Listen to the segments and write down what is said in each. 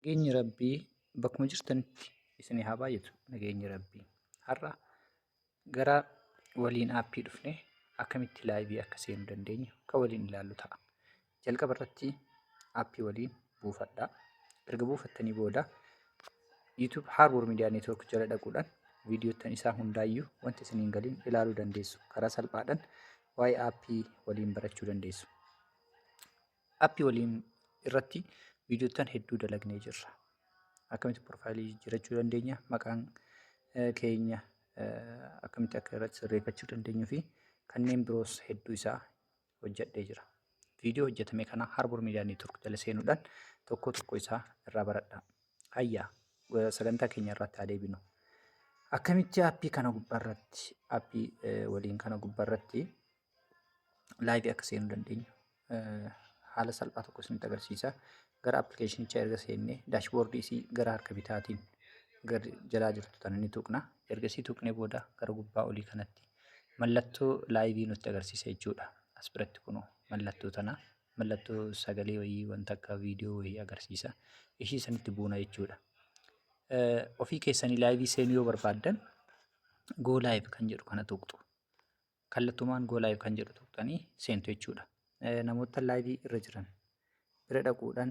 Nageenyi Rabbii bakkuma jirtanitti isinii haa baay'atu nageenyi Rabbii. Har'a gara waliin aappii dhufne akkamitti laayivii akka seenuu dandeenyu kan waliin ilaallu ta'a. Jalqaba irratti aappii waliin buufadhaa. Erga buufattanii booda YouTube Harbour Media Network jala dhaquudhaan viidiyoottan isaa hundaayyuu wanta isiniin galiin ilaaluu dandeessu. Karaa salphaadhaan waa'ee aappii waliin barachuu dandeessu. Appii waliin irratti viidiyoottan hedduu dalagnee jirra. Akkamitti piroofaayilii jijjiirachuu dandeenya, maqaan keenya akkamitti akka irratti sirreeffachuu dandeenyuu fi kanneen biroos hedduu isaa hojjedhee jira. Viidiyoo hojjetame kana Harbour Media Network jala seenuudhaan tokko tokko isaa irraa baradhaa. Hayyaa sagantaa keenya irratti haa deebinu. Akkamitti aappii kana gubbaarratti aappii waliin kana gubbaarratti laayivii akka seenuu dandeenyu haala salphaa tokko isinitti agarsiisa. Gara appilikeeshinichaa erga seennee daashboordii isii gara harka bitaatiin gad jalaa jirtu tana ni tuqna. Erga isii tuqnee booda gara gubbaa olii kanatti mallattoo laayivii nutti agarsiisa jechuudha. As biratti kunoo mallattoo tana mallattoo sagalee wayii wanta akka viidiyoo wayii agarsiisa. Ishii sanitti buuna jechuudha. Ofii keessanii laayivii seenuu yoo barbaaddan go live kan jedhu kana tuqxu. Kallattumaan go live kan jedhu tuqxanii seentu jechuudha. Namoota live irra jiran bira dhaquudhaan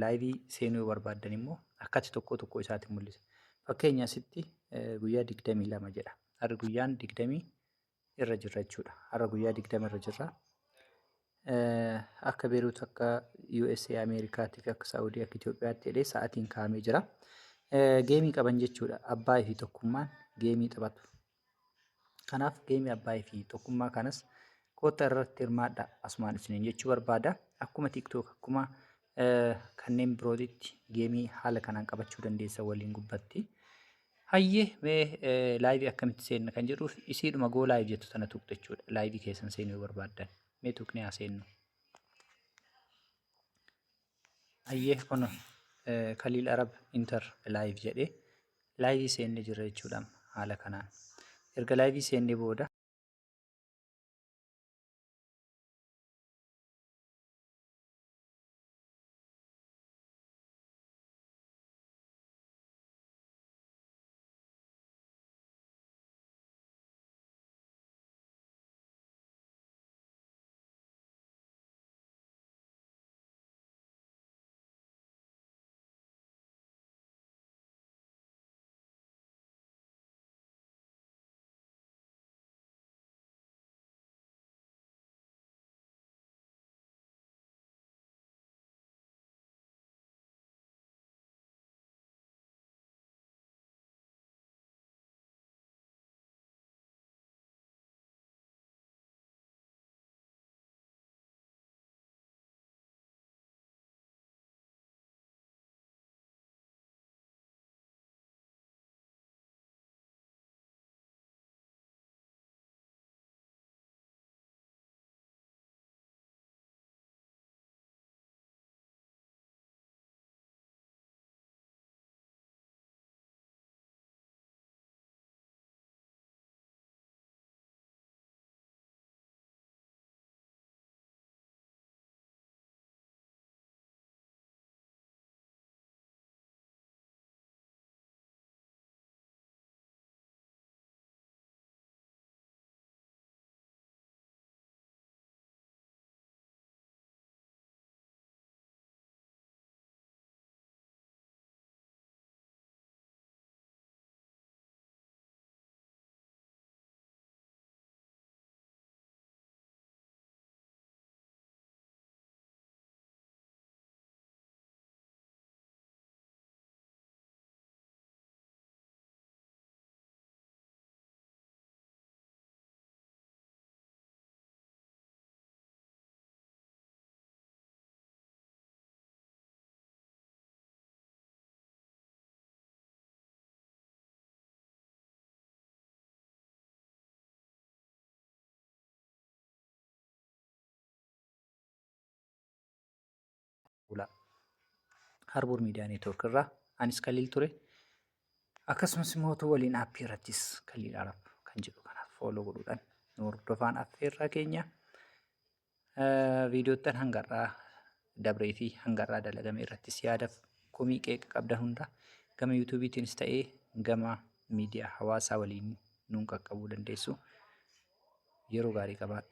live seenuu yoo barbaaddan immoo akkatti tokko tokko isaatiin mul'isa. Fakkeenya asitti guyyaa 22 jedha. Har'a guyyaan 20 irra jirra jechuudha. Har'a guyyaa 20 irra jirra. Akka Beerut, akka USA, Ameerikaatti fi akka Saa'udii, akka Itoophiyaatti jedhee sa'aatiin kaa'amee jira. Geemii qaban jechuudha. Abbaayii fi tokkummaan geemii taphatu. Kanaaf geemii Abbaayii fi tokkummaa kanas koottaa irratti hirmaadhaa asumaan isiniin jechuu barbaada. Akkuma TikTok akkuma kanneen birootitti geemii haala kanaan qabachuu dandeessa waliin gubbatti. Hayyee mee laayivii akkamitti seenna kan jedhuuf isiidhuma goo laayiv jettu tana tuqxu jechuudha. Laayivii keessan seenuu yoo barbaaddan. Mee tuqnee haa seennu. Hayyee kun Kaliil Arab Inter Live jedhee laayivii seennee jirra jechuudha haala kanaan. Erga laayivii seennee booda fuula Harbour Media Network irraa anis Kaliil ture. Akkasumas immoo otoo waliin aappii irrattis Kaliil Arab kan jedhu kanaaf fooloo godhuudhaan nu hordofaan affeerraa keenya. Viidiyoottan hangarraa dabree fi hangarraa dalagame irrattis yaadaaf Komii qeeqa qabdan hunda gama YouTubeetiinis ta'ee gama miidiyaa hawaasaa waliin nuun qaqqabuu dandeessu. Yeroo gaarii qabaadha.